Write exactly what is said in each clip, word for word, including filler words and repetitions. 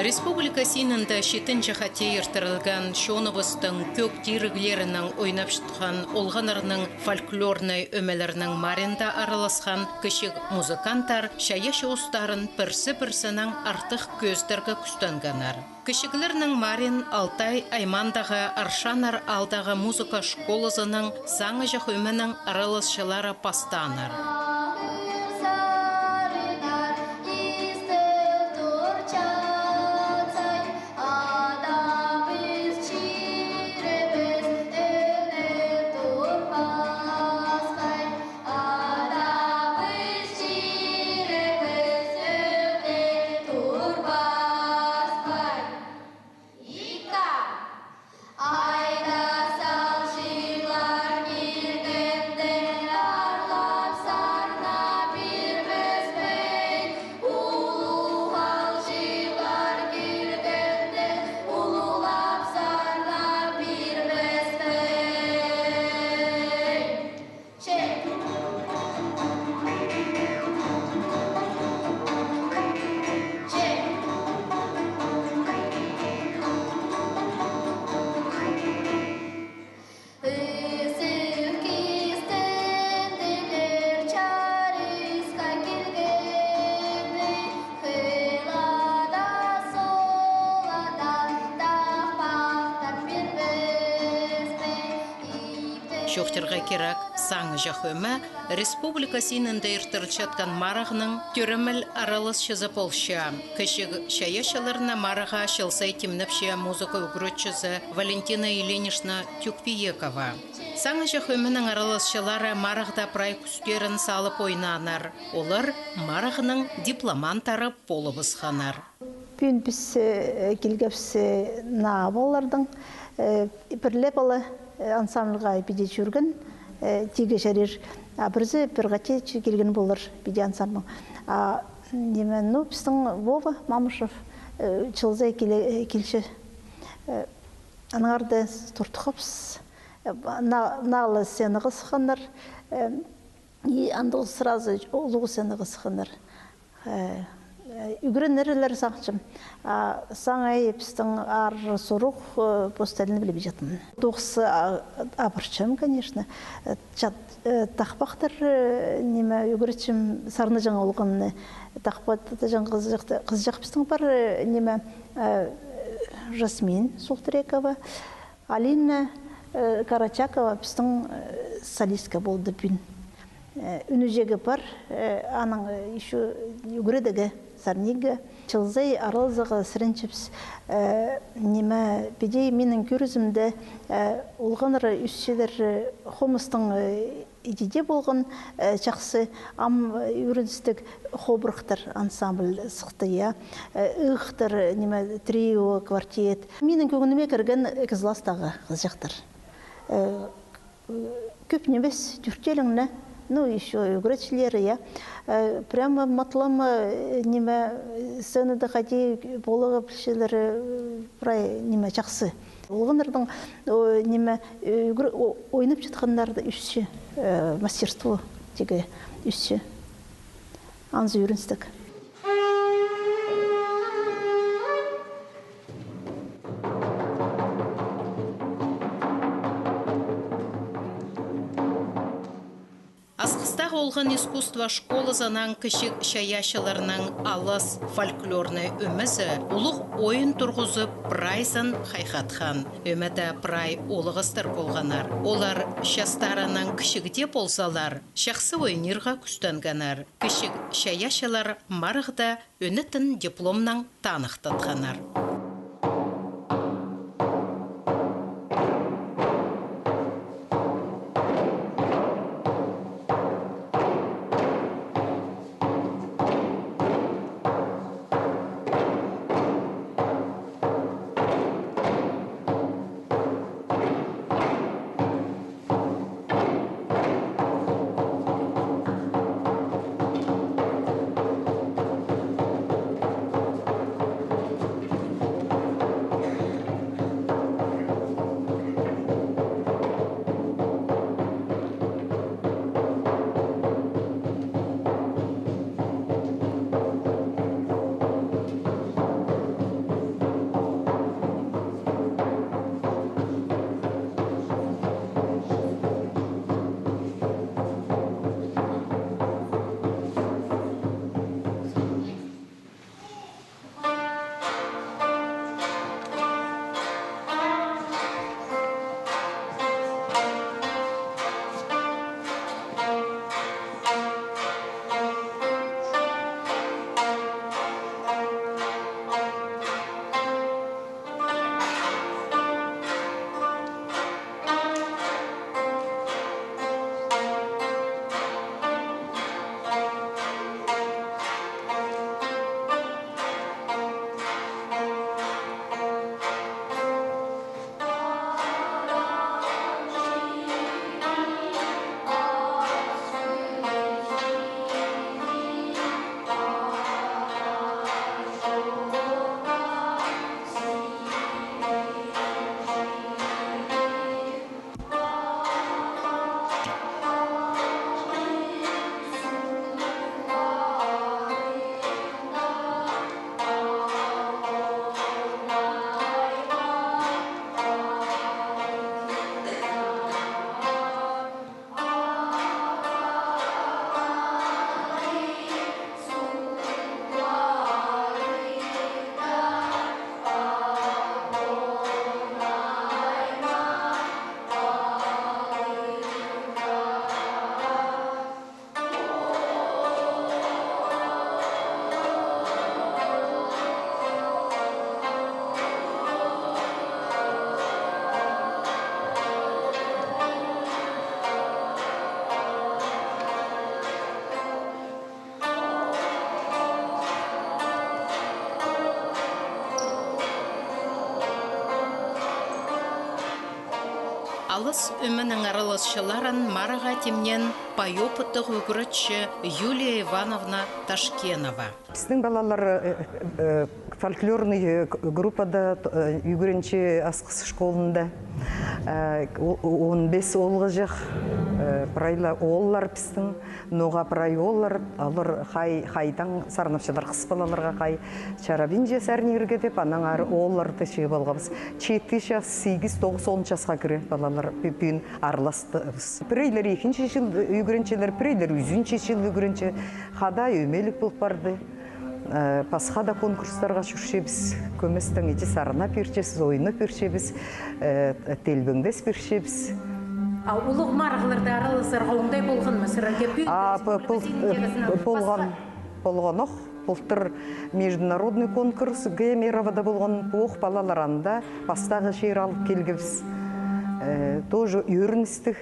Республика синінде читінҷі хати иртірілген чоныбыстың кӧг тиріглерінең ойнапчатхан олғаннарның фольклорнай ӧмелернең маринда араласхан кічіг музыканттар чайаачы устарын пірсі-пірсінең артых кӧзідерге кӱстенгеннер. Кічіглернің марин Алтай аймаандағы Аршаннар аалдағы музыка школазының «Саңыҷах» ӧменің араласчылары пастааннар. Ика. Айда салҷылар килгенде, аарлап сарнап пирбеспей, улуғ аалҷылар килгенде, улуғлап сарнап пирбеспей. Че. Че. Ызых кистенділер чарысха килгенде, хыйла даа, сола даа тахпахтап пирбеспей. Чоохтирға кирек, «Саңыҷах» ӧме республика синінде иртірілчеткен марығның тӧремел араласчызы полча. Кічіг чайаачыларны марығға чыл сай тимнепче музыка ӱгретчізі Валентина Ильинична Тюкпиекова. «Саңыҷах» ӧменің араласчылары марығда прай кӱстерін салып ойнааннар. Олар марығның дипломанттары полыбысханнар. Пӱӱн піс, э, килгебіс, э, наа палалардаң, э, пір ле пала, э, ансамбльға піди чӧрген, э, тигі чарир, а пірсі пір хати килген полар піди ансамбльға. А, ниме, ну, пістің Вова Мамышев, э, чыл сай киле-, э, килче. Э, аннаңар даа туртуххабыс. Э, на-, наа ла сценаға сыхханнар, э, и андағ сразу улуғ сценаға сыхханнар. Э, э, ӱгренерлер сағынчам. А саңай пістің аар сурығ, э, постарны пілбинчеткен. Тоғыс, а, апарчам, конечно. Э, чат, э, тахпахтар, э, ниме, ӱгретчем сарнаҷаң олған, э, тахпахтаҷаң хызыҷах, хызыҷах пістің пар, э, ниме, э, Жасмин Султрекова. Алина, э, Карачакова пістің, э, солистка полды пӱӱн. Э, ӱнӱҷегі пар, э, аның, э, ещё ӱгредігі сарнирға. Чыл сай аралазарға сіренчебіс, э, ниме, піди минің кӧрізімде, э, олғаннар ӧсчелер, э, хомыстың, э, Иди дее полған, э, чахсы, ам, э, ӱгреністіг хобырахтар ансамбль сыхты, я. Э, ыыхтар, э, ниме, трио, квартет. Минің кӧңніме кірген ікі класстағы хызыҷахтар. Э, кӧп нимес, тӧртеелеңне, ну, ещё ӱгретчілері, я. Э, прямо матлама, э, ниме, сценада хайди поларға пілчелер, э, прай ниме чахсы. Олғаннарның, о, ниме, э, ӱгре-, о, ойнапчатханнарда ӧсче, э, мастерство тігі ӧсче. Анзы ӱгреністіг. Асхыстағы олған искусство школазының кічіг чайаачыларның «Алас» фольклорнай ӧмезі улуғ ойын турғызып, прайзын хайхатхан. Ӧмеде прай оолағастар полғаннар. Олар частарынаң кічіг дее ползалар, чахсы ойнирға кӱстенгеннер. Кічіг чайаачылар марығда ӧнетін дипломнаң таныхтатханнар. Алыс ӧменің араласчыларын марыға тимнеен пай опыттығ ӱгретчі Юлия Ивановна Ташкенова. Пістің палалар, э, э, фольклорный, э, группада, э, ӱгренче Асхыс школында. Э, о-, он пис оолғыҷах, э, прай ла ооллар пістің. Ноға прай ооллар, олар хай, хайдаң сарнапчалар хыс палаларға хай чарабинча сарнирға тіп, аннаңар оолларды чыып алғабыс. Читі час, сигіс, тоғыс, он часха кіре палалар пӱ-, пӱӱн араластыбыс. Пірейлер ікінҷі чыл ӱгренчелер, пірейлер ӱзінҷі чыл ӱгренче. Хада ӧмелік пол парды. Э, пасха да конкурстарға чӧрчебіс, кӧместең иди сарнап пирчебіс, ойнап пирчебіс, э, телбеңдес пирчебіс. А улуғ марығларда араласарға оңдай полған ма сірерге? А, пу-, пу-, полған, полған ох. Былтыр международный конкурс Гемеровода полған, пу ох палалар анда пастағы чир алып килгебіс. Э, тоже ӧріністіг.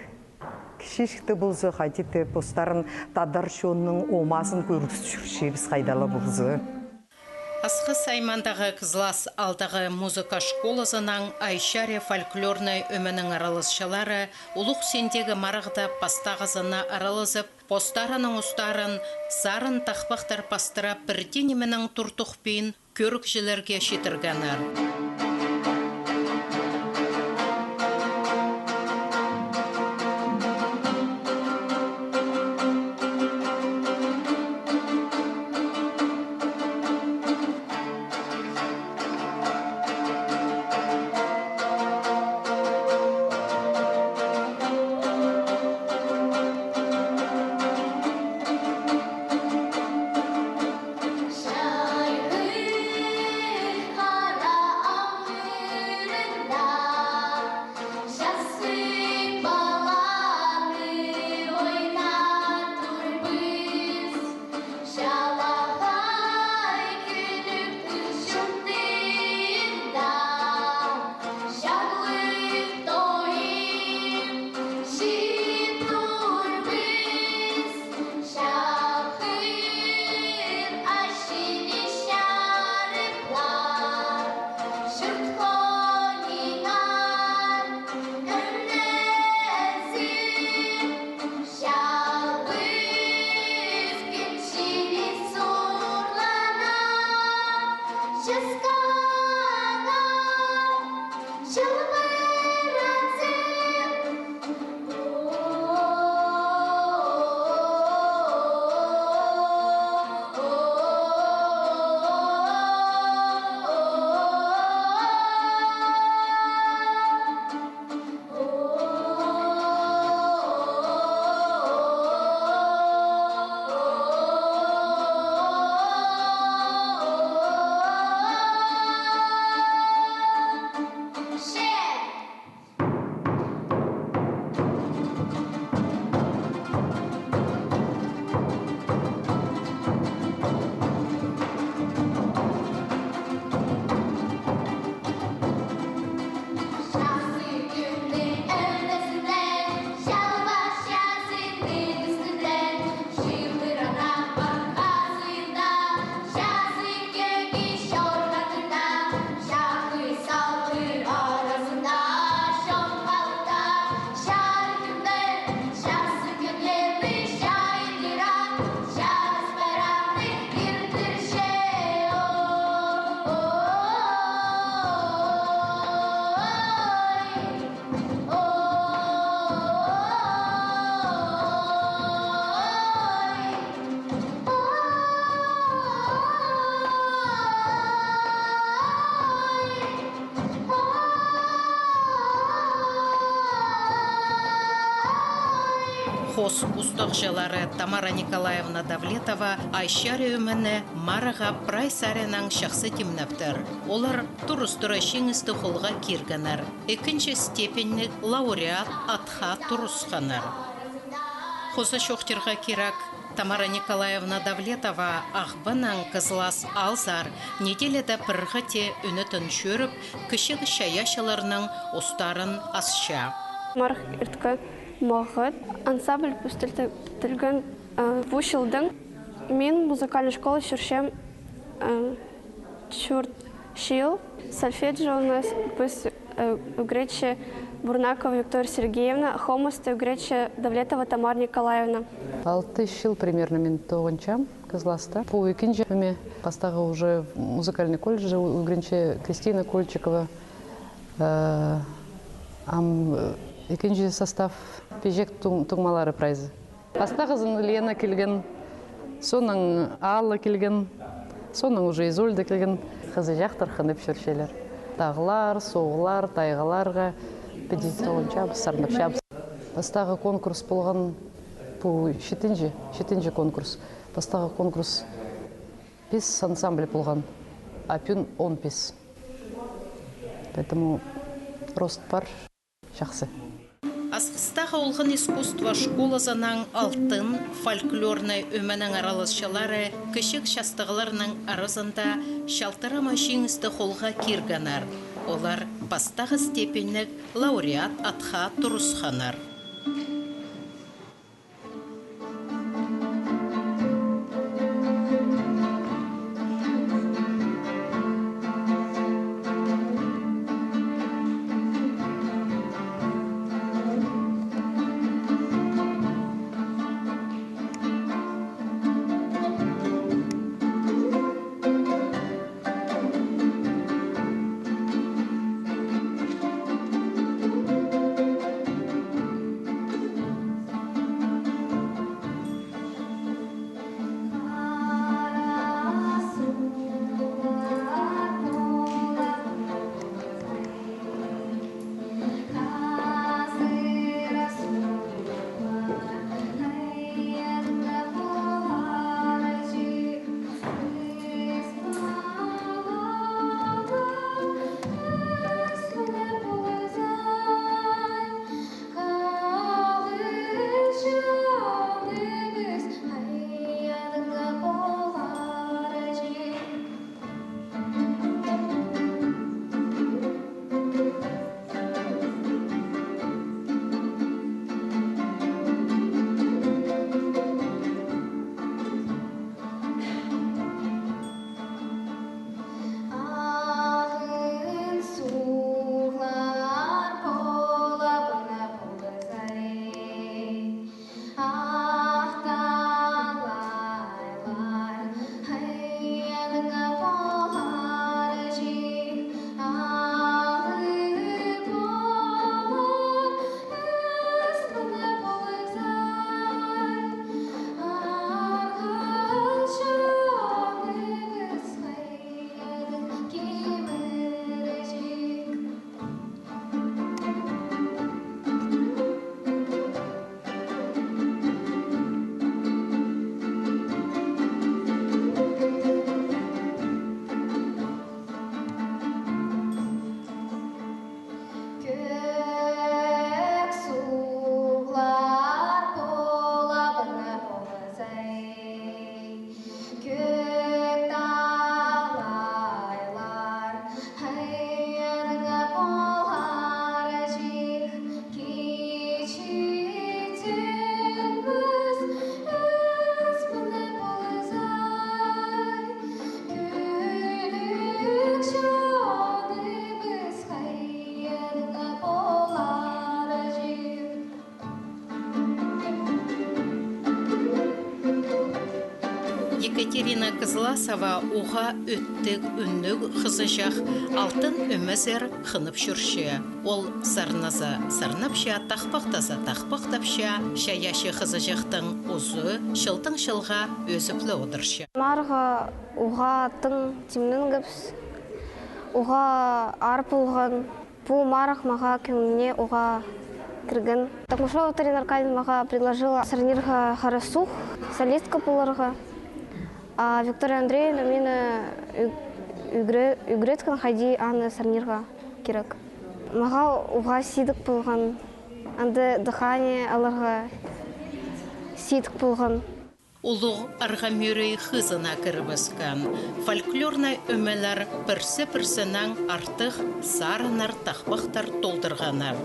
Кічіҷек тее полза, хайди даа постарын тадар чонның омазын кӧргізіп чӧрчебіс хайда ла полза. Асхыс аймағындағы Кызлас аалдағы музыка школазының «Ай чарии» фольклорнай ӧменің араласчылары улуғ синдегі марығда пастағызына аралазып, постарының устарын сарын тахпахтар пастыра пірдее нименің туртухпин кӧрігҷілерге читіргеннер. Хоос устағҷылары Тамара Николаевна Давлетова «Ай чарии» ӧмені марығға прай саринаң чахсы тимнептір. Олар турыстыра чиңісті холға киргеннер. Ікінҷі степеньніг лауреат атха турысханнар. Хоза чоохтирға кирек, Тамара Николаевна Давлетова Ағбаннаң Кызлас аалзар неделяда пір хати ӱнетін чӧріп, кічіг чайаачыларның устарын асча. Марығ ирткі мағат ансамбль пӱстілтілген, э, пу чылдаң. Мин музыкальный школа чӧрчем, э, чӧрт чыл. Сольфеджионы піс, э, ӱгретчі Бурнакова Виктория Сергеевна, хомысты ӱгретчі Давлетова Тамара Николаевна. Алты чыл примерно мин тоғынчам Кызласта. Пу ікінҷі ӧме, пастағы уже музыкальный колледжте ӱгренче Кристина Кольчикова. Э, ам, э, ікінҷі состав пеҷек туң-, туңмалары прайзы. Пастағызын Лена килген, соонаң Алла килген, соонаң уже Изольда килген. Хызыҷахтар хынып чӧрчелер. Тағлар, суғлар, тайғаларға піди тоғынчабыс, сарнапчабыс. Пастағы конкурс полған, пу читінҷі, читінҷі конкурс. Пастағы конкурс пис ансамбль полған, а пӱӱн он пис. Поэтому рост пар. Чахсы. Асхыстағы олған искусство школазынаң «Алтын» фольклорнай ӧменің араласчылары кічіг частығларның аразында чалтырама чиңісті холға киргеннер. Олар пастағы степеньніг лауреат атха турысханнар. Ағын суғлар полабына полызай. Ах талайлар хайдағ полар чик, алып полар ызбына полызай. Арғал чоныбыс хайдағ кибірчик. Кӧк суғлар полабына полызай. Кӧк талайлар хайдағ полар чик, кичіг теңбіс ызбына полызай. Кӱлӱк чоныбыс хайдағ полар чик. Екатерина Кызласова уғаа ӧттіг, ӱнніг хызыҷах, «Алтын» ӧмезер хынып чӧрче. Ол сарназа сарнапча, тахпахтаза тахпахтапча, чайаачы хызыҷахтың узы чылтаң чылға ӧзіп ле одырча. Марығға уғаа тың тимненгебіс, уғаа аар полған. Пу марығ мағаа кӧңніме уғаа кірген. Токмашова Тарина Аркадьевна мағаа предложила сарнирға «Хара суғ», солистка поларға. А Виктория Андреевна мині ӱг-, ӱгре-, ӱгреткен, хайди аны сарнирға кирек. Мағаа уғаа сидік полған, анда дыхание аларға сидік полған. Улуғ арғамӧрей хызына кірібіскен. Фольклорнай ӧмелер пірсі-пірсінең артых сарыннар, тахпахтар толдырғаннар.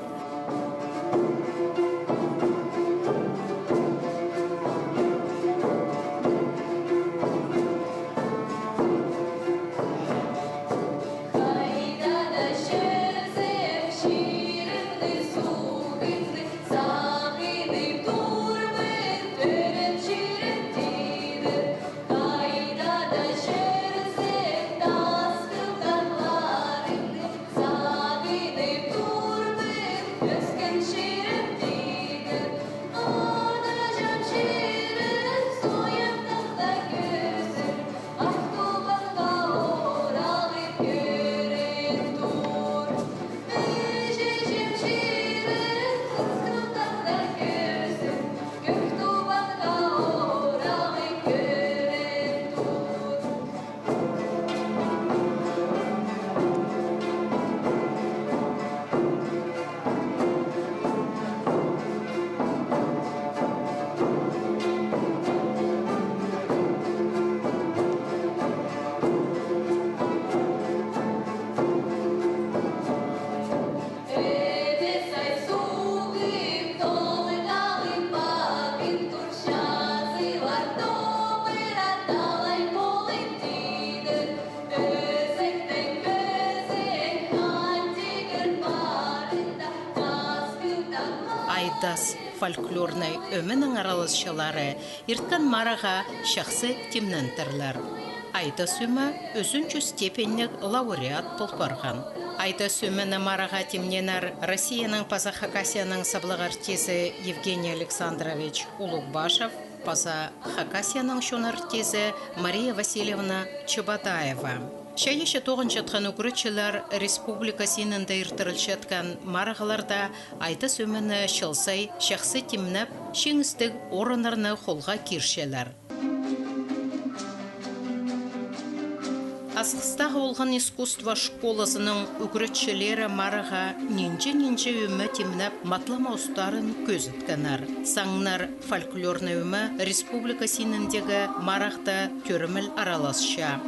Тас фольклорнай ӧменің араласчылары ирткен марығға чахсы тимнентірлер. Айдас ӧме ӱзінҷі степеньніг лауреат пол парған. Айдас ӧмені марығға тимнееннер Россияның паза Хакасияның саблығ артизі Евгений Александрович Улугбашев, паза Хакасияның чон артизі Мария Васильевна Чебодаева. Чайаачы тоғынчатхан ӱгретчілер республика синінде иртірілчеткен марығларда Айдас ӧмені чыл сай чахсы тимнеп, чиңістіг орыннарны холға кирчелер. Асхыстағы олған искусство школазының ӱгретчілері марығға нинҷе-нинҷе ӧме тимнеп, матлама устарын кӧзіткеннер. Саңнар фольклорнай ӧме республика синіндегі марығда тӧреміл араласча.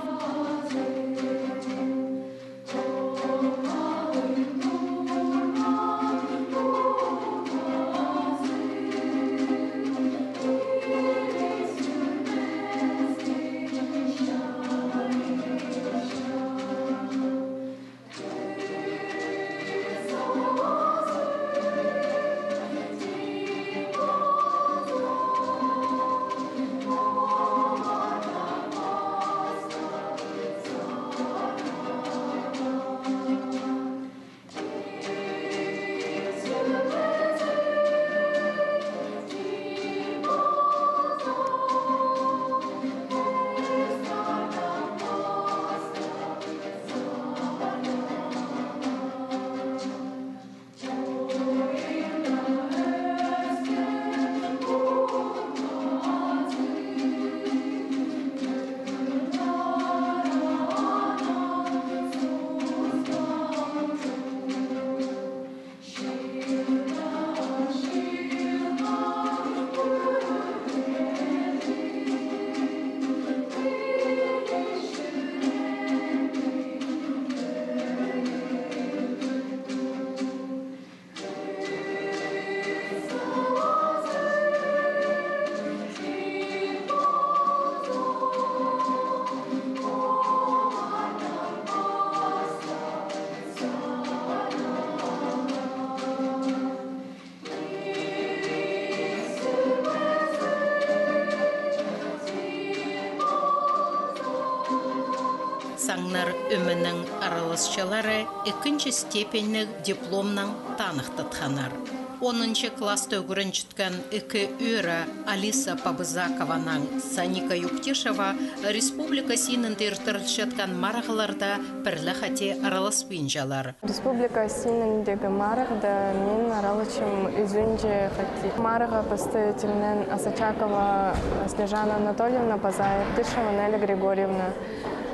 Саңнар ӧменің араласчылары ікінҷі степеньніг дипломнаң таныхтатханнар. Онынҷы класста ӱгренчеткен ікі ӧӧре Алиса Побызакованаң Саника Юктишева республика синінде иртірілчеткен марығларда пір ле хати араласпинчалар. Республика синіндегі марығда мин араласчам ӱзінҷі хати. Марығға пісті тимнеен Асочакова Снежана Анатольевна паза Евтышева Неля Григорьевна.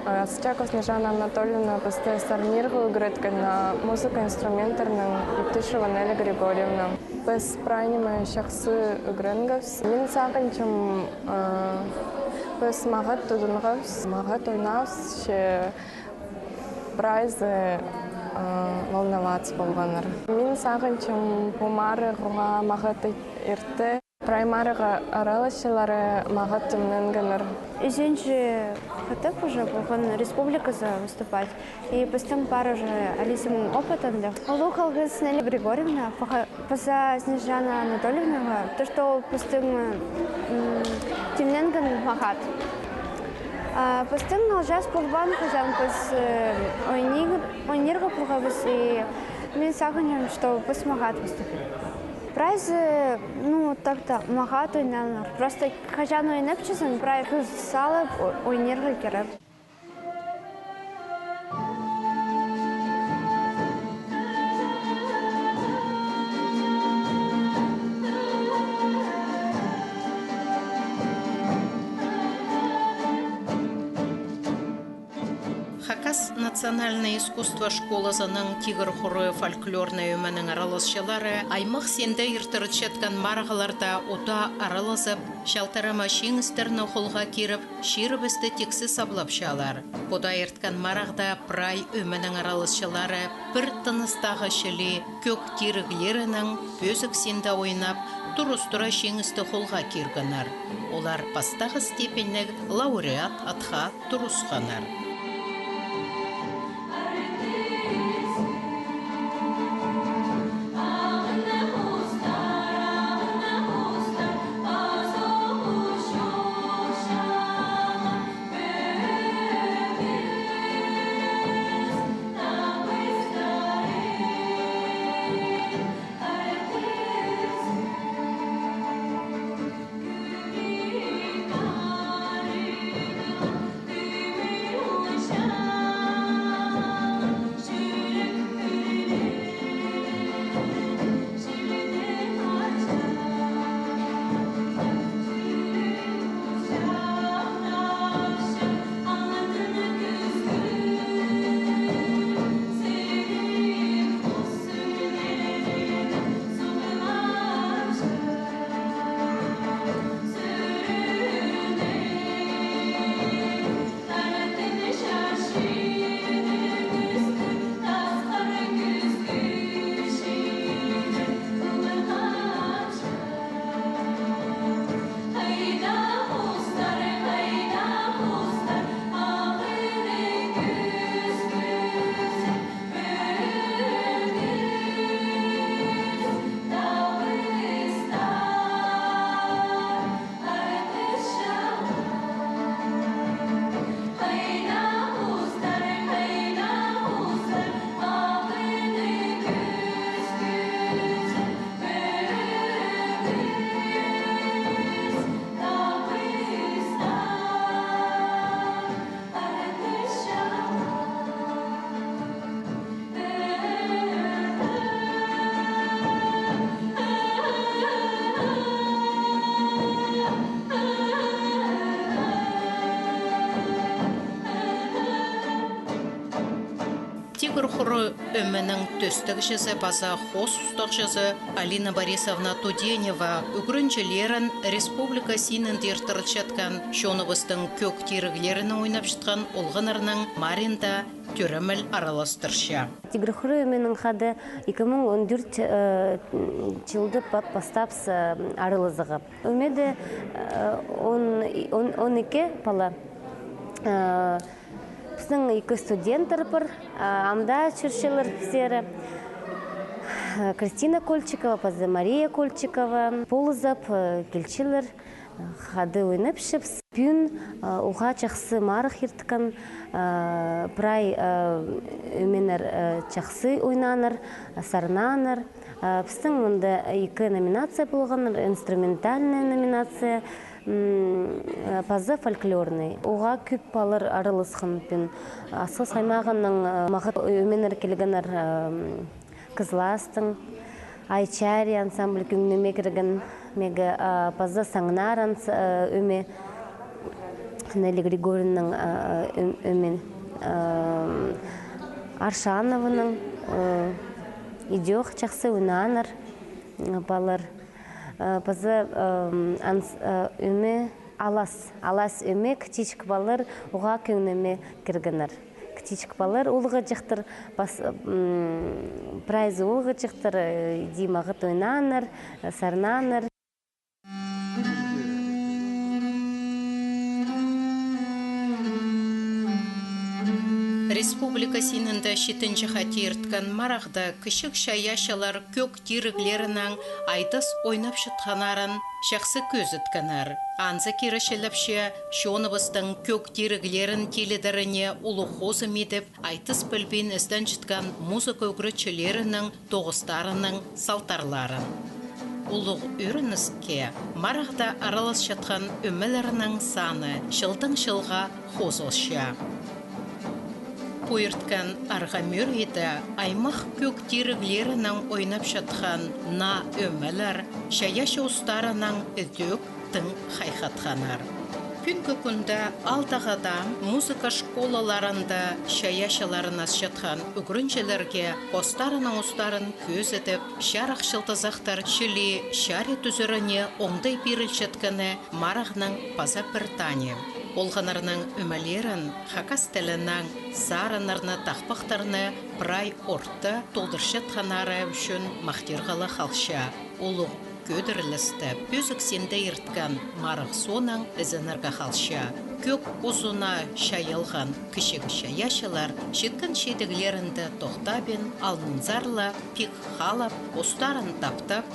Асочакова Снежана Анатольевна пісті сарнирға ӱгреткен, а музыка инструменттернең Евтышева Неля Григорьевна. Піс прай ниме чахсы ӱгренгебіс. Мин сағынчам, а, піс мағат тудынғабыс, мағат ойнабыс, че прайзы, а, волноваться полғаннар. Мин сағынчам, пу марығ мағат иртті. Прай марығ араласчылары мағат тимненгеннер. Ӱзінҷі хатап уже полған республиказар выступать. И пістің пар уже Алисаның опытында. Улуғ алғыс Неля Григорьевна, паза Снежана Анатольевнаға, то, что ол пістің, м, тимненген мағат. А пістің алҷаас полбаан, хаҷан піс, э, ойни-, ойнирға полғабыс, и мин сағынчам, что піс мағат выступить. Прайзы, ну, так-то мағат ойнааннар. Просто хаҷан ойнапчазың, прай кӱс салып, о-, ойнирға кирек. Хакас национальнай искусство школазының «Тигір хуры» фольклорнай ӧменің араласчылары аймах синде иртірілчеткен марығларда удаа аралазып, чалтырама чиңістерні холға кирип, чирібісті тиксі саблапчалар. Пу даа ирткен марығда прай ӧменің араласчылары пір тыныстағы чіли кӧг тиріглерінең пӧзік синде ойнап, турыстыра чиңісті холға киргеннер. Олар пастағы степеньніг лауреат атха турысханнар. Тигір хуры ӧменің тӧстегҷізі паза хоос устағҷызы Алина Борисовна Туденева ӱгренҷілерін республика синінде иртірілчеткен чоныбыстың кӧг тиріглерінең ойнапчатхан олғаннарнаң марығда тӧреміл араластырча. Тигір хуры ӧменің хада ікі муң он тӧрт, э, чылда па-, пастапча, э, аралазарға. Ӧмеде, э, он, он, он ікі пала. Э, пістің ікі студенттер пар, а, ам даа чӧрчелер пістере. Э, Кристина Кольчикова, паза Мария Кольчикова. Полызып, э, килчелер, э, хада ойнапчабыс. Пӱӱн, э, уғаа чахсы марығ ирткен, э, прай, э, ӧменнер, э, чахсы ойнааннар, сарнааннар. Э, пістің мында ікі номинация полған, инструментальная номинация, м, э, паза фольклорный. Уғаа кӧп палалар араласхан пӱӱн. Асхыс аймағының, э, мағат ӧменнер килгеннер, э, Кызластың, Ай чарии ансамбль кӧңніме кірген, меге, э, паза Саңнар анс-, э, ӧме, Нелли Григорьевнаның, э, ӧм-, ӧме, э, Аршанованың, э, идӧк чахсы ойнааннар, э, палалар. Э, паза, э, анс-, э, ӧме Алас, Алас ӧме, кічіҷек палалар уғаа кӧңніме кіргеннер. Кічіҷек палалар улуғаҷахтар, пас-, м, прайзы улуғаҷахтар, э, иди мағат ойнааннар, э, сарнааннар. Республика синінде читінҷі хати ирткен марығда кічіг чайаачылар кӧг тиріглерінең айтыс ойнапчатханнарын чахсы кӧзіткеннер. Анзы киречілепче, чоныбыстың кӧг тиріглерін тилідеріне улуғ хозым идіп, айтыс пілбин ізенчеткен музыка ӱгретчілерінің тоғыстарының салтарларын. Улуғ ӧрініске, марығда араласчатхан ӧмелернің саны чылдаң чылға хозылча. Пу ирткен арға-мӧрейде аймах кӧг тиріглерінең ойнапчатхан наа ӧмелер чайаачы устарынаң ідӧк тың хайхатханнар. Пӱӱнгі кӱнде алтығ адам музыка школаларында чайаачыларын асчатхан ӱгренҷілерге постарының устарын кӧзідіп, чарых чылтызахтар чіли чарии тӱзіріне оңдай пирілчеткені марығның паза пір тані. Олғаннарның ӧмелерін, хакас тілінең сарыннарны, тахпахтарны прай орта толдырчатханнары ӱчӱн махтирға ла халча. Улуғ кӧдірілісті пӧзік синде ирткен марығ соонаң ізенерге халча. Кӧг узына чайылған кічіг чайаачылар читкен чидіглерінде тохтабин, алнынзар ла пик халап, устарын таптап,